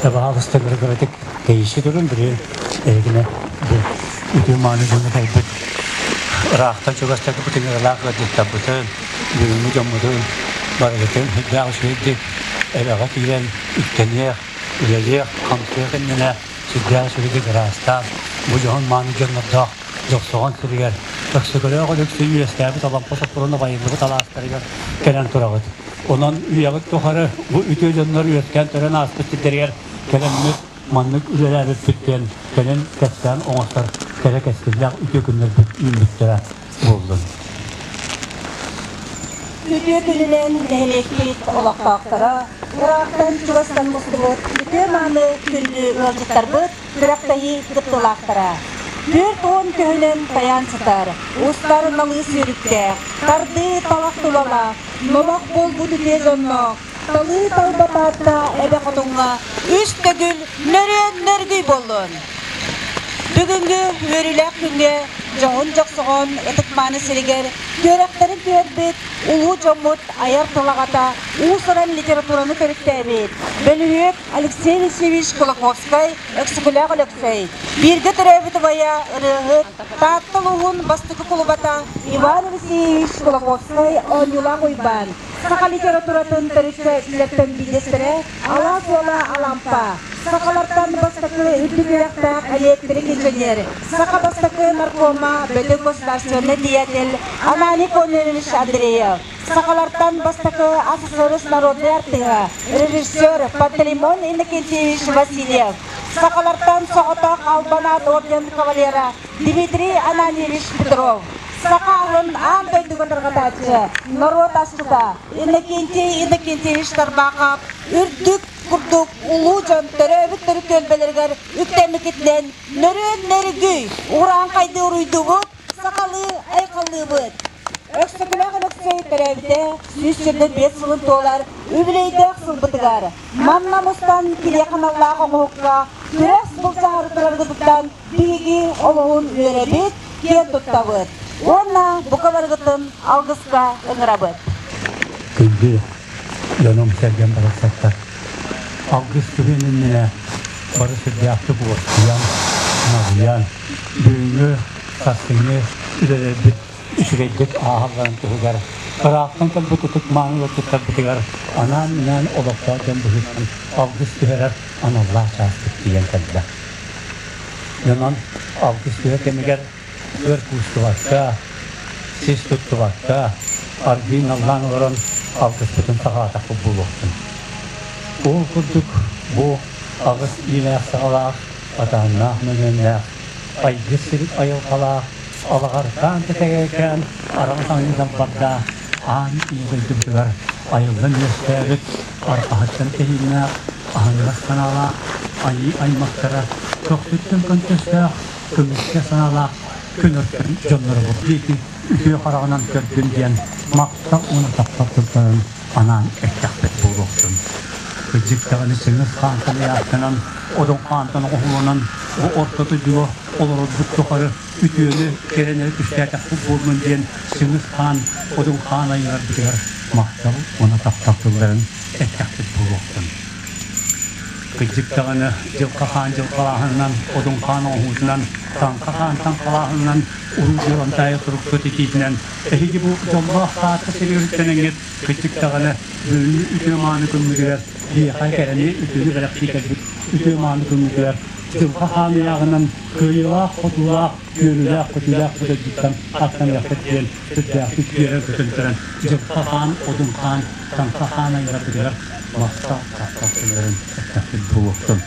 Табаһалыста кыра-кыратык тэйиччи турун билигин эһигинэ бу үтүө мааны дьону кэлбит ыраахтан чугастан ыҥыралаах ыалдьыттарбытын, бүгүҥҥү дьоммутун барыгытын сүрдээх үчүгэйдик эбэҕэ киирэн үктэниэх, үлэлиэх, хамсыах иннинэ сүрдээх үчүгэйдик ыраастаан бу дьоһун мааны дьоннордоох Дьохсоҕон сиригэр Өксөкөлөөх Өлөксөй үөскээбит Алампа Соппуруна байыллыбыт алаастарыгар кэлэн тураҕыт. Онон үйэҕит тухары бу үтүө дьоннор үөскээн төрөн ааспыт сирдэригэр кэлэммит маннык үлэлээбиппит диэн кэлин кэпсээн оҥостор кэрэ кэскиллээх үтүө күннэрбит үүммүттэрэ буоллун. Үтүө күнүнэн нэһилиэкпит олохтоохторо, ыраахтан чугастан мустубут үтүө-мааны күндү ыалдьыттарбыт, күрэхтэһии кыттыылаахтара. 40 көһүнэн тайаан сытар, устар налыы сүүрүктээх, тардыы талах тулалаах, номох буолбут үтүө дьонноох, талыы талба Таатта эбэ хотуҥҥа үс төгүл нөрүөн нөргүй буоллун! Бүгүҥҥү үөрүүлээх күҥҥэ дьоһун дьохсоҕон ытык-мааны сиригэр түөрэхтэрин түһэрбит улуу дьоммут айар тыл аҕата уус-уран литератураны төрүттээбит бөлүһүөк Алексей Алексеевич Кулаковскай, Өксөкүлээх Өлөксөй, бииргэ төрөөбүт убайа ырыаһыт, Таатта улууһун бастакы кулубата Иван Алексеевич Кулаковскай Оонньуулаах Уйбаан, саха литературатын төрүччүлэртэн биирдэстэрэ Алаас уола Алампа, сахалартан бастакы үрдүк үөрэхтээх электрик инженер, саха бастакы наркома, бөдөҥ государственнай деятель Ананий Кононович Андреев, сахалартан бастакы СССР народнай артыыһа, режиссер Пантелеймон Иннокентьевич Васильев, сахалартан соҕотох Албан аат орден кавалера Дмитрий Ананьевич Петров, саха аһын аан дойдуга тарҕатааччы, норуот асчыта Иннокентий Иннокентьевич Тарбахов үрдүк курдук улуу дьон төрөөбүт төрүт түөлбэлэригэр үктэммикитинэн нөрүөн нөргүй урааҥхайдыы уруйдубут, сахалыы айхаллыыбыт. Өксөкүлээх Өлөксөй төрөөбүтэ 125 сылын туолар үбүлүөйдээх сылбытыгар манна мустан кириэхэ аналлаах оҥоһукка күрэс былдьаһары тураргытыттан биһиги олоһун үөрэбит, киэн туттабыт уонна бука барыгытын алгыска ыҥырабыт. Күндү дьонум-сэргэм барахсаттар, алгыс түгэн иннинэ бары сүрдээхтик уоскуйан, налыйан, бүгүҥҥү, сарсыҥҥы үлэлэрбит үчүгэйдик ааһалларын туһугар ыраахтан кэлбит ытык мааны ыалдьыттарбытыгар анаан-минээн олохтоох дьон быһыытынан алгыс түһэрэр аналлаах чааспыт тиийэн кэллэ. Онон алгыс түһэр кэмигэр өр куустубакка, сис туттубакка, аргыый наллаан олорон алгыспытын саҕалаатахпыт буолуохтун. Ол курдук бу аҕыс иилээх-саҕалаах, атааннаах-мөҥүөннээх, айгыр сирик айылҕалаах, алаҕардаан тэтэгэйкээн араҥас аҥыы далбардаах аан ийэ дойдубутугар айыллан үөскээбит арҕаһыттан тэһииннээх, аһыныгас санаалаах айыы аймахтара көхсүттэн көнтөстөөх, көмүскэ санаалаах күн өркөн дьонноробут диэки үтүө хараҕынан көрдүн диэн махтал уонна таптал тылларын анаан эттэхпит буолуохтун. Кырдьык даҕаны Чыҥыс хаантан ыйаахтанан, Одун хаантан оҕоһуланан бу орто дойдуга олорорбут тухары үтүөнү, кэрэнэри түстээтэхпит буоллун диэн Чыҥыс хаан, Одун хаан айыыларбытыгар махтал уонна таптал тылларын эттэхпит буолуохтун. Кырдьык даҕаны дьылҕа хаан дьылҕалааһынынан, Одун хаан оҥоһуутунан, Таҥха хаан таҥхалааһынынан, уруу дьылантаайы суруксут итиитинэн эһиги бу дьоллоох Таатта сиригэр үктэнэҥҥит кырдьык даҕаны бүгүҥҥү үтүө-мааны күммүтүгэр биһиэхэ кэрэни үтүөнү бэлэхтии кэлбит үтүө-мааны күммүтүгэр дьылҕа хаан ыйааҕынан кыайыылаах-хотуулаах, үөрүүлээх-көтүүлээх бу дойдуттан аттаныахпыт диэн сүрдээхтик үөрэн-көтөн туран дьылҕа хаан, Одун хаан, Таҥха хаан айыларбытыгар махтал таптал тылларын эттэхпит буолуохтун.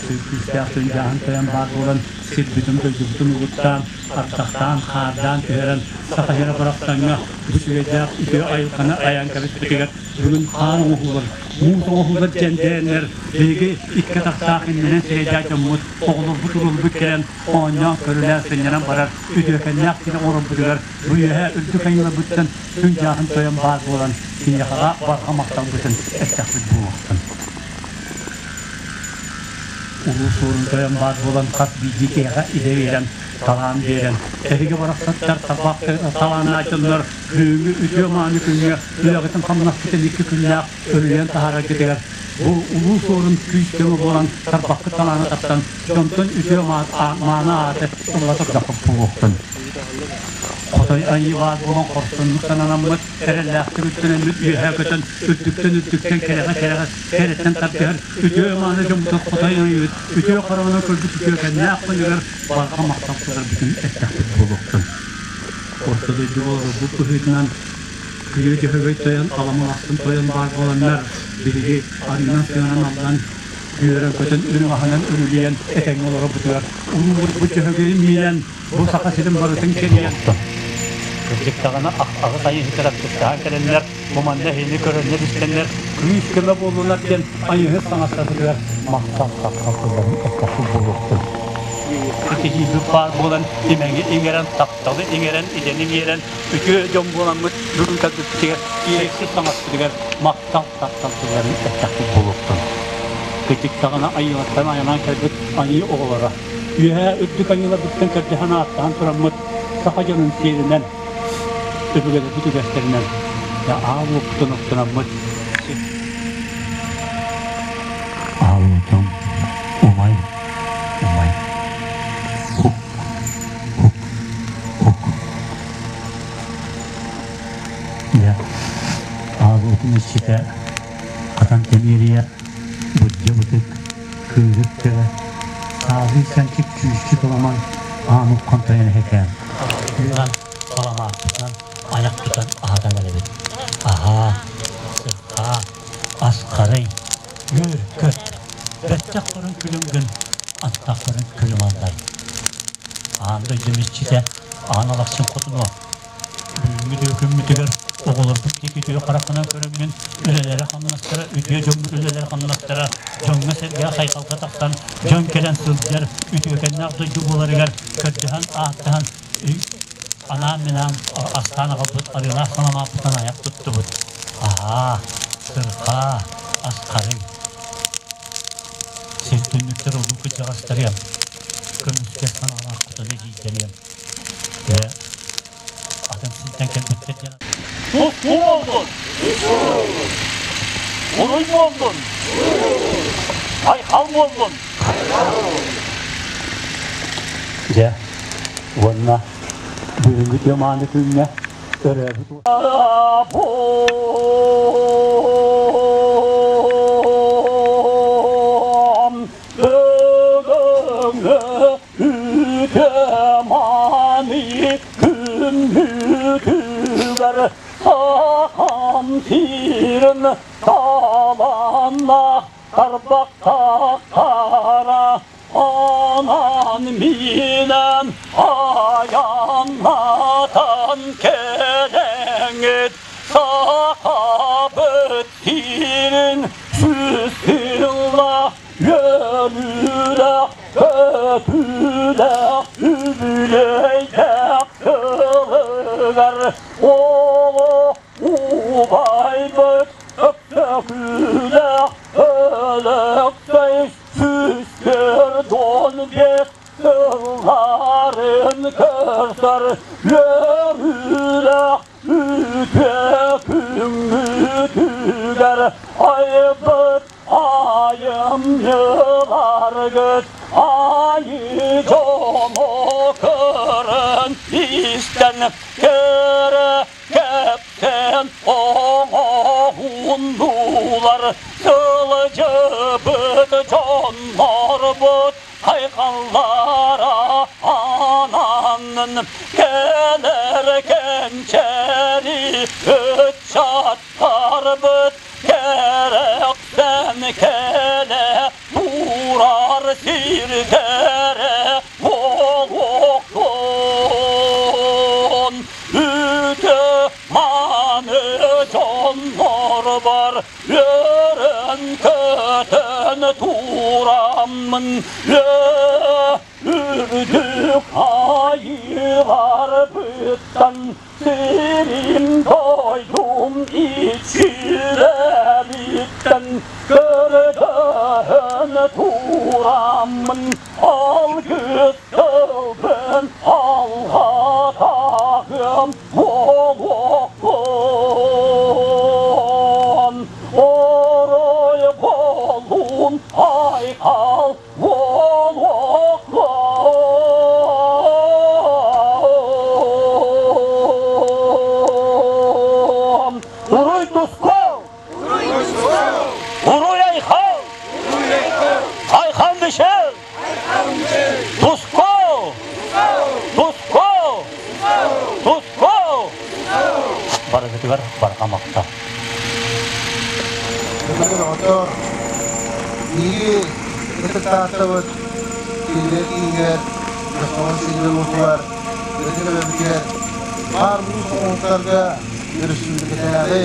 Күүстээх түнжааһын тойон баар буолан сирбитин-дойдубутун угуттаан, ардахтаан, хаардаан түһэрэн Саха сирэ барахсаҥҥа бу үчүгэйдээх үтүө айылҕаны айан кэбиспитигэр бүгүн хаан оҥоһуулар, муус оҥоһуулар дьэндээннэр биһиги икки атахтаах иннинэн сирэйдээх дьоммут, оҕолорбут уруулбут кэлэн оонньоон, көрүлээн, сынньанан барар үтүөкэннээх сири оҥорорбутугар бу үөһээ үрдүк айыыларбыттан күн-дьааһын тойон баар буолан киниэхэҕэ барҕа махталбытын эттэхпит буолуохтун. Улуу Суорун тойон баар буолан хас биирдии киһиэхэ идэ биэрэн, талаан биэрэн, эһиги барахсаттар табах талааннааччылар бүгүҥҥү үтүө-мааны күҥҥэ үлэҕитин-хамнаскытын икки күннээх өрүлүйэн таһаараргытыгар бу улуу суорун күүс-көмө буолан тарбаххыт талаана тахсан дьонтон үтүө мааны ааты ыла турдаххыт буолуохтун. Хотой айыы баар буолан хорсуннук сананаммыт, эрэллээхтик үттэнэммит үөһээ көтөн, үрдүктэн үрдүктэн кэрэҕэ кэрэҕэ кэрэттэн тардыһар үтүө мааны дьоммутун хотой айыыбыт үтүө хараҕынан көрбүт үтүөкэннээх күнүгэр барҕа махтал тылларбытын эттэхпит буолуохтун. Орто дойдуга олорбут быһыытынан Күлүү Дьөһөгөй тойон аламалахсын тойон баар буоланнар биһиги арыынан-сыанан аллан үөрэн-көтөн үрүҥ аһынан үрүлүйэн этэҥҥэ олорорбутугар улуубут Дьөһөгөйүн миинэн бу Саха сирин барытын кэрийэн Кырдьык даҕаны аҕыс айыыһыттар аргыстаһан кэлэннэр бу манна эһини көрөннөр-истэннэр күүс-көмө буоллунар диэн айыыһыт саҥастарбытыгар махтал таптал тылларын эппэппит буолуохтун. Ситиһиибит баар буолан имэҥи иҥэрэн, тапталы иҥэрэн, идэни биэрэн үтүө дьон буоламмыт бүгүн кэлбиппитигэр иэйэхсит таҥаспытыгар махтал таптал тылларын эттэхпит буолуохтун. Кырдьык даҕаны айыылартан айанан кэлбит айыы оҕолоро үөһээ үрдүк айыыларбыттан көрдөһөн ааттаһан тураммыт саха дьонун сиэринэн өбүгэлэрбит үгэстэринэн аал уоппутун оттунаммыт аал уотум умай умай ук ук ук дьэ аал уотун иччитэ хатан тэмиэрийэ буддьа бытык кыыһыт тыа саалыы сэнчик күүскү туламан аан уххан тойон эһэкээн Ылан саламааппытынан айах тутан аһатан эрэбит. Аһаа, сырхаа, ас-харай, үөр-көт, бэттэх көрөн күлүм гын, аттах көрөн күлүм аллай. Аан дойдум иччитэ, аан алахсын хотунуо. Бүгүҥҥү күммүтүгэр оҕолорбут диэки үтүө хараххынан көрөҥҥүн үлэлэрэ-хамнастара, үтүө дьоммут үлэлэрэ-хамнастара дьоҥҥо-сэргэҕэ хайҕалга тахсан, дьон кэлэн сылдьар үтүөкэннээх дойду буоларыгар көрдөһөн, ааттаһан, анаан-минаан астаан аҕалбыт арыылаах саламааппытын айах туттубут. Аһаа, сырхаа, асхарый. Сир түннүктэр улуу кырдьаҕастарыам, көмүскэ санаалаах хотон эдьиийдэриэм. Дьэ, атын сиртэн кэлбиттэр диэн Тутуу буоллун! Уруй буоллун! Айхал буоллун! Дьэ, уонна бүгүҥҥү тыамааны күҥҥэ өрөөбүт Үтэмани күммүтүгэр сахам сирин таланна тарбахтахтара анан минэн аяннатан кэлэҥит сахабыт сирин сүсүлла Үөрүүлээх, көтүүлээх, үбүлүөйдээх сылыгар олох убайбыт Өксөкүлээх Өлөксөй сүүстэр дон биэс сылларын көрсөр үөрүүлээх үтүө күммүтүгэр айбыт Айымньыларгыт айыы дьону көрөн истэн көрө кэпсээн оҥоһуннулар сылдьыбыт дьоннорбут хайҕаллара ананнын кэлэр кэнчээри ыччаттарбыт Кэрэхтэн кэлэ турар сирдэрэ буолуохтун үтүө-мааны дьоннорбор үөрэн-көтөн тураммын үрдүк айыыларбыттан Сирим дойдум иччилэриттэн көрдөһөн. Тураммын алгыс тылбын алҕатаҕым буолуохтун, Орой буолуун, айхал буолуохтун. Уруй туску! Уруй айхал! Айхан Мишел! Туску! Туску! Туску! Барыгытыгар барҕа махтал. Бүгүн оҕотор биһиги ытыктаатыбыт киллэр киһигэр Дьохсоҕон сиригэр уотугар ытык эбэбитигэр баар муус оҥоһуктарга өрөспүүбүлүкэтээҕи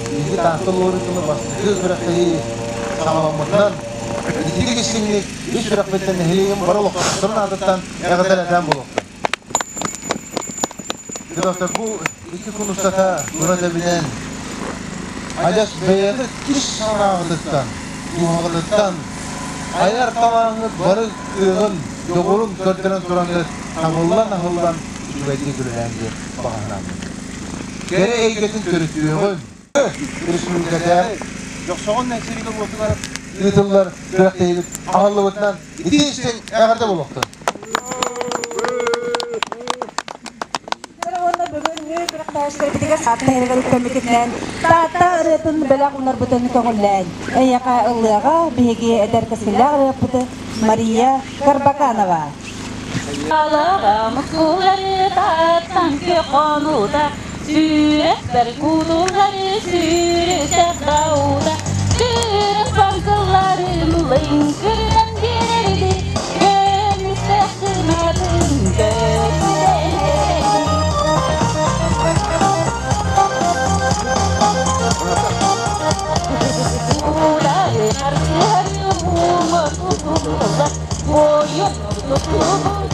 биһиги Таатта улууһун бастакы күрэхтэһии саҕаламмытынан ититик истиҥник ис сүрэхпиттэн нэһилиэгим бары олохтоохторун аатыттан эҕэрдэлэтээн буолуохтун. Доктор, бу икки күн устата тура тэбинэн адьас бэйэҕит ис санааҕытыттан, дууһаҕытыттан айар талааҥҥыт бары кыаҕын, дьоҕурун көрдөрөн тураҥҥыт табыллан-аһыллан үчүгэйдик үлэлээн диэн баҕа санаабыт. Кэрэ эйгэтин төрүттүөҕүн, республикатааҕы Дьохсоҕон нэһилиэгин уотугар ыытыллар күрэхтэһиибит аһыллыбытынан итии истиҥ эҕэрдэ буолуохтун! Уонна бүгүҥҥү күрэхтэһээччилэрбитигэр Таатта иһигэр үктэммитинэн Таатта ырыатын бэлэх уунарбытын көҥүллээн эйиэхэ ыллыаҕа биһиги эдэр кэскиллээх ырыаппыты Мария Карбаканова. Мускулары таттан хонуута, сүрэхпэр кутуллары сүүрүтэх даута, сүрэх баҥкылларын лыҥкырынан биэрэрди, көмүстээх кынатын көтүтэн. Уулары аргыһары уума тутулла, ойон тутулбут